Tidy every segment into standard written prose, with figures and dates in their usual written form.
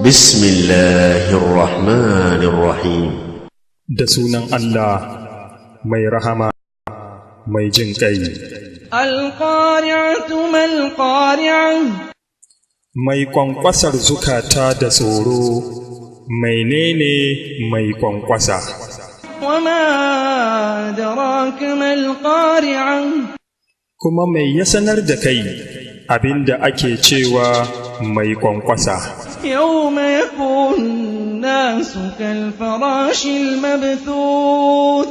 بسم الله الرحمن الرحيم. Da sunan Allah mai rahama mai jin ƙai. القارعة ما القارعة؟ Mai ƙwanƙwasar zukata da tsoro, menene mai ƙwanƙwasa? وما أدراك ما القارعة؟ Kuma mai ya sanar da kai abin da ake cewa mai ƙwanƙwasa? يوم يكون الناس كالفراش المبثوث.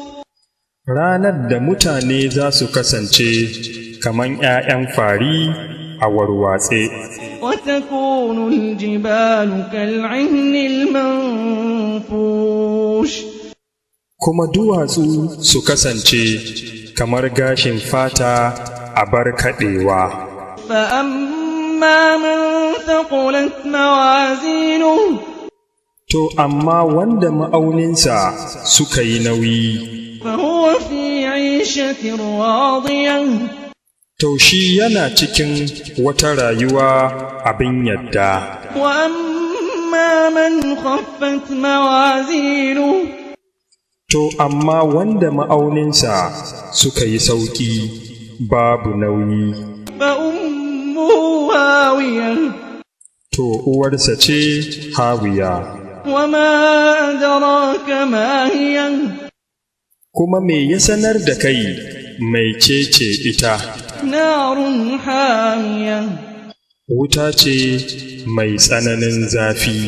Ranar da mutane za su kasance kaman ‘ya'yan fari a warwatse. وتكون الجبال كالعهن المنفوش. Kuma duwatsu su kasance kamar gashin fata a bar kaɗewa. فأما من ثقلت موازينه، To, amma wanda ma'auninsa suka yi nauyi, فهو في عيشة راضية. To shi yana cikin wata rayuwa abin yadda. وأما من خفت موازينه، To, amma wanda ma'auninsa suka yi sauƙi babu nauyi, فأمه هاوية. To uwarsa ce hawiya. وما أدراك ما هي؟ Kuma me ya sanar da kai mai cece ita? نار حامية. Wuta ce mai tsananin zafi.